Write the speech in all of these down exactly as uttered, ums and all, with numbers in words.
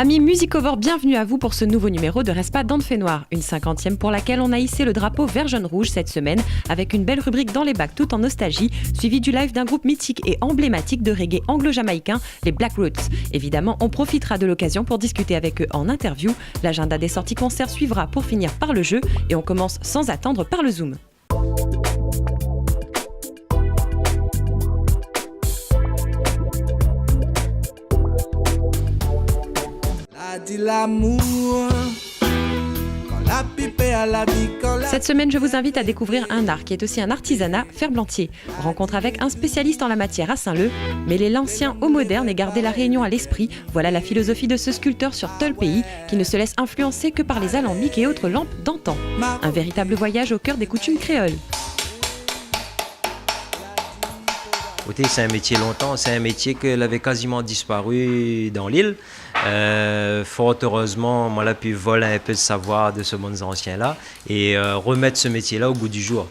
Amis Music Over, bienvenue à vous pour ce nouveau numéro de Reste pas dan le fenoir, une cinquantième pour laquelle on a hissé le drapeau vert, jaune, rouge cette semaine, avec une belle rubrique dans les bacs tout en nostalgie, suivie du live d'un groupe mythique et emblématique de reggae anglo-jamaïcain, les Black Roots. Évidemment, on profitera de l'occasion pour discuter avec eux en interview. L'agenda des sorties concerts suivra pour finir par le jeu, et on commence sans attendre par le Zoom. La di lamour, kan la pipé a la vi, kan la... Cette semaine, je vous invite à découvrir un art qui est aussi un artisanat, ferblantié. Rencontre avec un spécialiste en la matière à Saint-Leu, mêler l'ancien au moderne et garder La Réunion à l'esprit, voilà la philosophie de ce sculpteur sur Tolpayi qui ne se laisse influencer que par les alambics et autres lampes d'antan. Un véritable voyage au cœur des coutumes créoles. Oté, sé in métié lontan, sé in métié ke lavé kaziman disparu dan lil. Euh, fort heureusement, moin la pu vol in pé de savoir de se bann zansien la é, euh, remèt se métié la o gou du jour.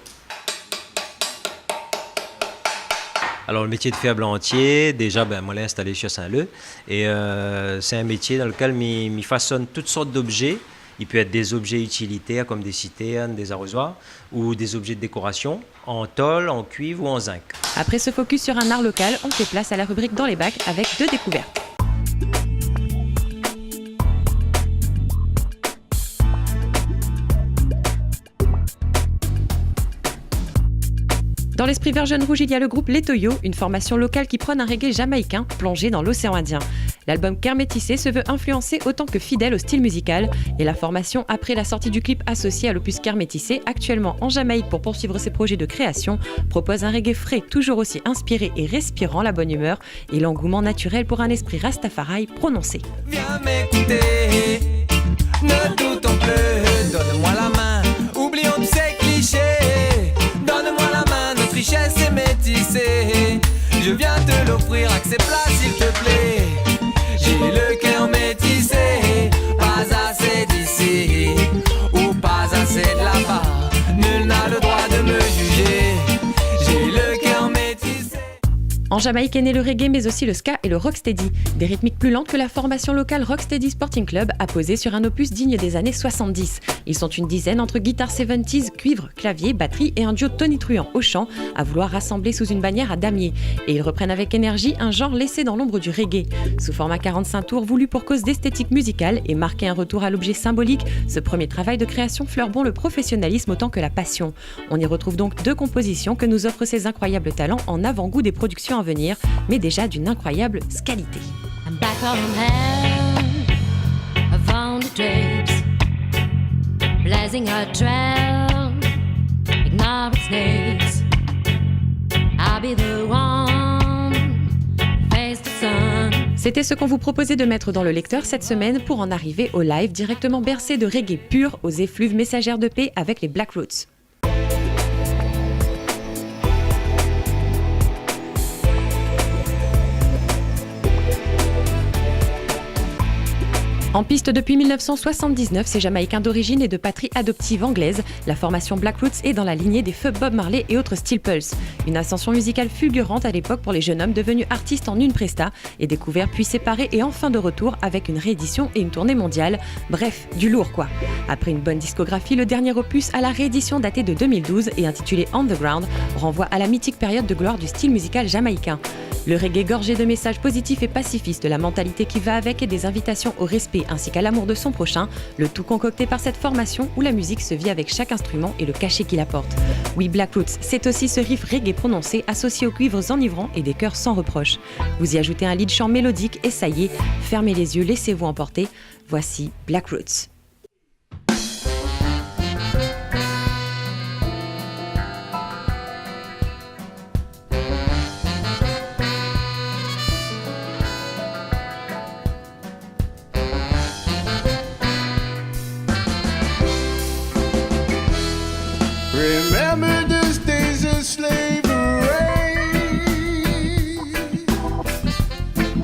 Alor, le métié de ferblantié, déja, bin, moin lé instalé sur Saint-Leu. É, euh, sé in métié dan lekèl mi, mi fasone tout sort d'objé. I pé èt dé zobjé itilitèr, kom dé sitèrn, dé arozoir, ou dé zobjé de dékorasion, an tol, an kuiv ou an zink. Après ce focus sur un art local, on fait place à la rubrique Dans les bacs avec deux découvertes. Dans l'esprit vert, jaune, rouge, il y a le groupe Les Toyo, une formation locale qui prône un reggae jamaïcain plongé dans l'océan Indien. L'album Cœur Métissé se veut influencé autant que fidèle au style musical, et la formation, après la sortie du clip associé à l'opus Cœur Métissé, actuellement en Jamaïque pour poursuivre ses projets de création, propose un reggae frais, toujours aussi inspiré et respirant la bonne humeur, et l'engouement naturel pour un esprit rastafari prononcé. Viens m'écouter, ne doutons plus, donne-moi la main, oublions tous ces clichés. Donne-moi la main, notre richesse est métissée. Je viens te l'offrir, accepte-la s'il te plaît. J'ai le cœur métissé, pas assez d'ici ou pas assez de là-bas. Nul n'a le droit de me juger. J'ai le cœur métissé. En Jamaïque est né le reggae, mais aussi le ska et le rocksteady. Des rythmiques plus lentes que la formation locale Rocksteady Sporting Club a posé sur un opus digne des années soixante-dix. Ils sont une dizaine entre guitare soixante-dix, cuivre, clavier, batterie et un duo tonitruant au chant, à vouloir rassembler sous une bannière à damier. Et ils reprennent avec énergie un genre laissé dans l'ombre du reggae. Sous format quarante-cinq tours, voulu pour cause d'esthétique musicale et marquer un retour à l'objet symbolique, ce premier travail de création fleure bon le professionnalisme autant que la passion. On y retrouve donc deux compositions que nous offrent ces incroyables talents en avant-goût des productions à venir, mais déjà d'une incroyable qualité. I'm back on hell, I found the drapes, blazing a trail, ignoring snakes. I'll be the one, face the sun. C'était ce qu'on vous proposait de mettre dans le lecteur cette semaine pour en arriver au live directement bercé de reggae pur aux effluves messagères de paix avec les Black Roots. En piste depuis mille neuf cent soixante-dix-neuf, ces Jamaïcains d'origine et de patrie adoptive anglaise, la formation Black Roots est dans la lignée des feux Bob Marley et autres Steel Pulse. Une ascension musicale fulgurante à l'époque pour les jeunes hommes devenus artistes en une presta, et découvert, puis séparé et enfin de retour avec une réédition et une tournée mondiale. Bref, du lourd quoi. Après une bonne discographie, le dernier opus à la réédition daté de deux mille douze et intitulé Underground renvoie à la mythique période de gloire du style musical jamaïcain. Le reggae gorgé de messages positifs et pacifistes, la mentalité qui va avec et des invitations au respect ainsi qu'à l'amour de son prochain, le tout concocté par cette formation où la musique se vit avec chaque instrument et le cachet qu'il apporte. Oui, Black Roots, c'est aussi ce riff reggae prononcé associé aux cuivres enivrants et des chœurs sans reproche. Vous y ajoutez un lead chant mélodique et ça y est, fermez les yeux, laissez-vous emporter. Voici Black Roots. Remember those days of slavery.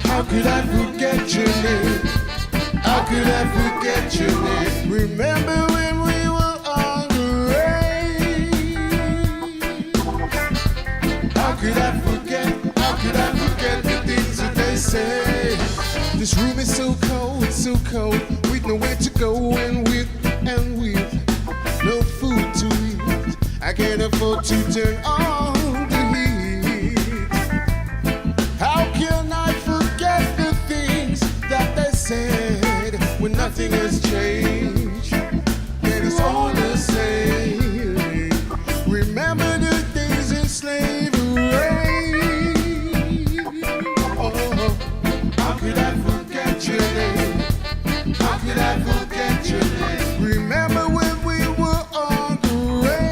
How could I forget your name? How could I forget your name? Remember when we were hungry? How could I forget? How could I forget the things that they say? The This room is so cold, so cold, with nowhere to go and with, and with no food to eat. I can't afford to turn on the heat. How can I forget the things that they said when nothing has changed? It is all the same. Remember the days in slavery. Oh, how could I forget your name? How could I forget your name? Remember when we were hungry?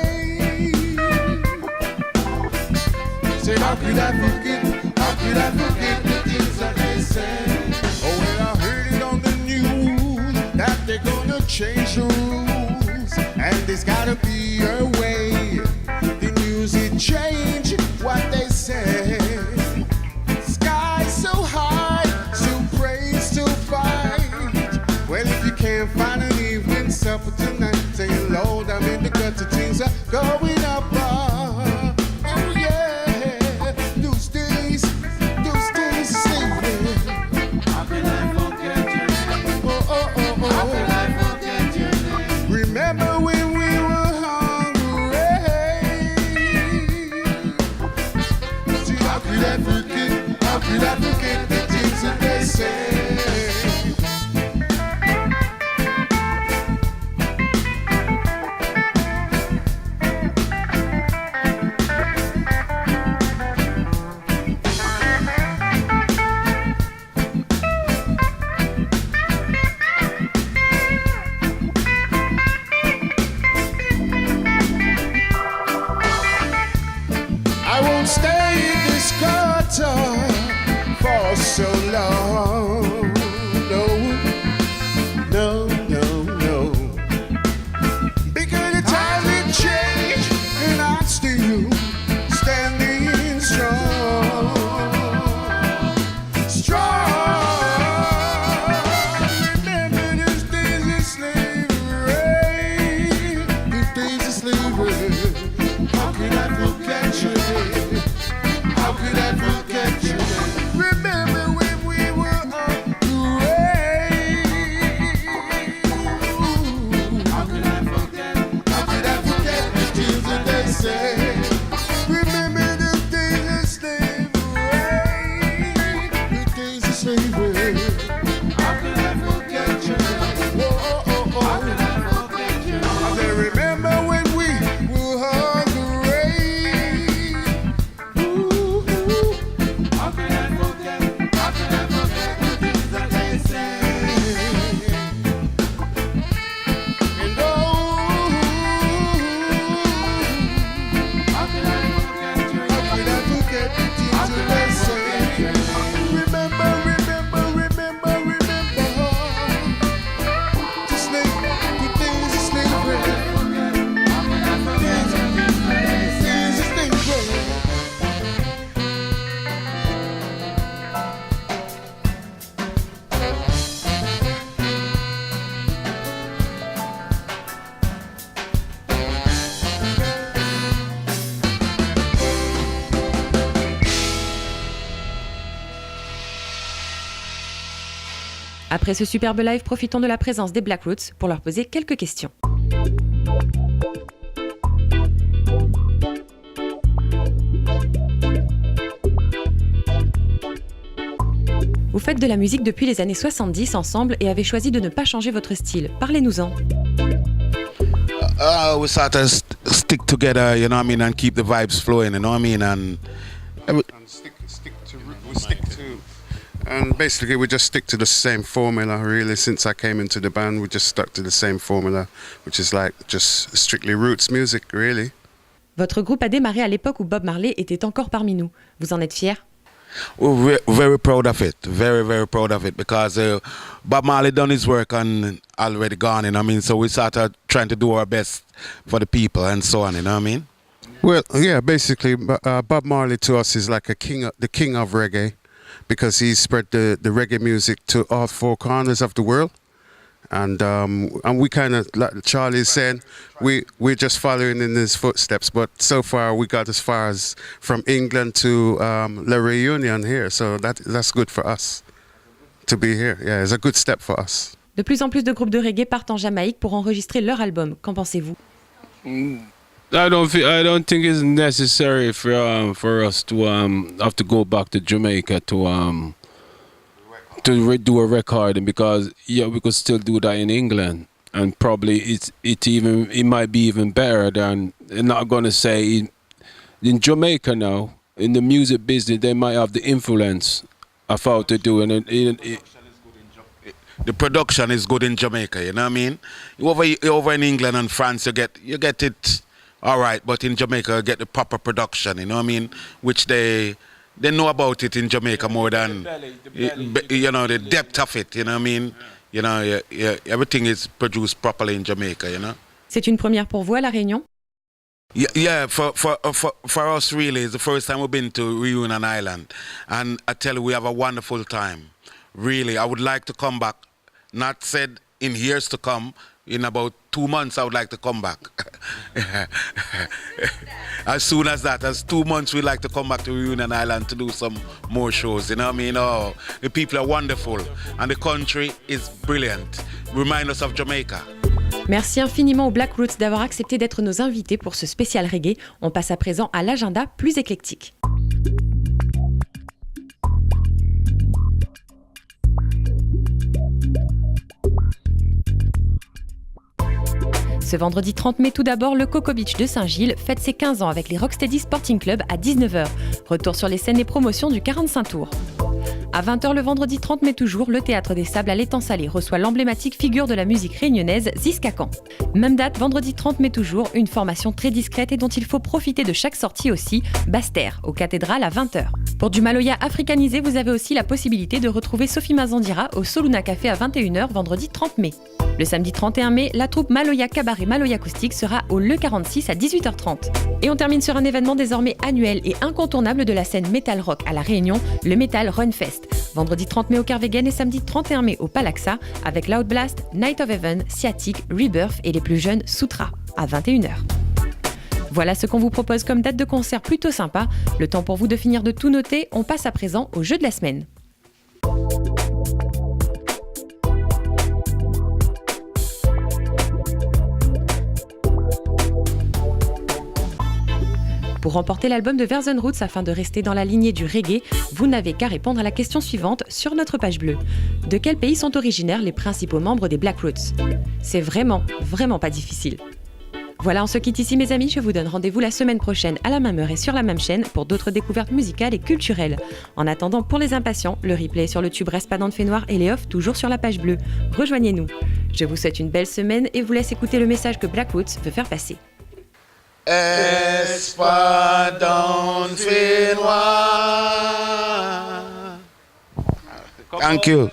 Say, how could I forget? How could I forget the things that they said? Oh, well, I heard it on the news that they're gonna change the rules, and there's gotta be a way. The music change what they say. Sky so high, so praise, so fight. Well, if you can't find an evening supper tonight, say, Lord, I'm in the gutter, things are going up. Oh, oh yeah, those days, those days, say, yeah. How can I forget your name? Oh, oh, oh, oh. How can I forget your name? Remember when we were hungry? See, how could I forget? How could I forget the things that they say? I won't stay in this gutter for so long. No, no, no, no. Because the times have changed and I'm still standing strong. Strong. Remember those days of slavery. The days of slavery. How could I forget you? How could I forget you? Remember when we were hungry? How could I forget? How could I forget the things that they say? Remember the days of slavery, the days of slavery. How could I forget you? Oh, oh, oh, oh. How could I forget you? I say, remember when we were hungry? Ooh, ooh. How could I forget? How could I forget the things that they say? And oh, how could I forget you? How could I forget the things that they say? Remember, remember, remember, remember. Just like the days of slavery. Days of slavery. Après ce superbe live, profitons de la présence des Black Roots pour leur poser quelques questions. Vous faites de la musique depuis les années soixante-dix ensemble et avez choisi de ne pas changer votre style. Parlez-nous-en. Uh, we sort of st- stick together, you know what I mean, and keep the vibes flowing, you know what I mean, and every- And stick, stick to, we stick to, and basically we just stick to the same formula, really. Since I came into the band, we just stuck to the same formula, which is, like, just strictly roots music, really. Votre groupe a démarré à l'époque où Bob Marley était encore parmi nous. Vous en êtes fier ? We're ve- very proud of it. Very, very proud of it because, uh, Bob Marley done his work and already gone, you know what I mean? So we sort of trying to do our best for the people and so on, you know what I mean? Well, yeah, basically, bu- uh, Bob Marley to us is like a king, of, the king of reggae, because he spread the, the reggae music to all four corners of the world. And, um, and we kind of, like Charlie's saying, we, we're just following in his footsteps. But so far, we got as far as from England to, um, La Réunion here. So that, that's good for us. to be here. Yeah, it's a good step for us. De plus en plus de groupes de reggae partent en Jamaïque pour enregistrer leur album. Qu'en pensez-vous ? Mm, I don't feel, I don't think it's necessary for, um, for us to, um, have to go back to Jamaica to, um, to re-, do a recording, because, yeah, we could still do that in England, and probably it's, it even, it might be even better than, I'm not gonna say in, in Jamaica now, in the music business, they might have the influence of how to do it. And, and, and, the production is good in Jamaica, you know what I mean? Over, over in England and France, you get, you get it all right, but in Jamaica, you get the proper production, you know what I mean? Which they, they know about it in Jamaica more than, you know, the depth of it, you know what I mean? You know, yeah, yeah, everything is produced properly in Jamaica, you know? C'est une première pour vous à La Réunion ? Yeah, yeah, for, for, uh, for, for us, really, it's the first time we've been to Reunion Island. And I tell you, we have a wonderful time. Really, I would like to come back. Not said in years to come, in about two months, I would like to come back. As soon as that, as two months, we'd like to come back to Reunion Island to do some more shows, you know what I mean? Oh, the people are wonderful, and the country is brilliant. Remind us of Jamaica. Merci infiniment aux Black Roots d'avoir accepté d'être nos invités pour ce spécial reggae. On passe à présent à l'agenda plus éclectique. Ce vendredi trente mai, tout d'abord, le Coco Beach de Saint-Gilles fête ses quinze ans avec les Rocksteady Sporting Club à dix-neuf heures. Retour sur les scènes et promotion du quarante-cinq tours. À vingt heures, le vendredi trente mai toujours, le Théâtre des Sables à l'Étang-Salé reçoit l'emblématique figure de la musique réunionnaise, Ziskakan. Même date, vendredi trente mai toujours, une formation très discrète et dont il faut profiter de chaque sortie aussi, Basse-Terre, aux Cathédrales à vingt heures. Pour du maloya africanisé, vous avez aussi la possibilité de retrouver Sophie Mazandira au Soluna Café à vingt et une heures, vendredi trente mai. Le samedi trente et un mai, la troupe Maloya Cabaret Maloya Acoustique sera au Le quarante-six à dix-huit heures trente. Et on termine sur un événement désormais annuel et incontournable de la scène metal rock à La Réunion, le Metal Run Fest. Vendredi trente mai au Kerveguen et samedi trente et un mai au Palaxa, avec Loud Blast, Night of Heaven, Sciatique, Rebirth et les plus jeunes, Soutra, à vingt et une heures. Voilà ce qu'on vous propose comme date de concert plutôt sympa. Le temps pour vous de finir de tout noter, on passe à présent au jeu de la semaine. Pour remporter l'album de Verzen Roots afin de rester dans la lignée du reggae, vous n'avez qu'à répondre à la question suivante sur notre page bleue. De quel pays sont originaires les principaux membres des Black Roots ? C'est vraiment, vraiment pas difficile. Voilà, on se quitte ici, mes amis. Je vous donne rendez-vous la semaine prochaine à la même heure et sur la même chaîne pour d'autres découvertes musicales et culturelles. En attendant, pour les impatients, le replay sur le tube Reste pas dans le fée noir et les off toujours sur la page bleue. Rejoignez-nous. Je vous souhaite une belle semaine et vous laisse écouter le message que Black Roots veut faire passer. Reste pas dans le fée noir. Thank you.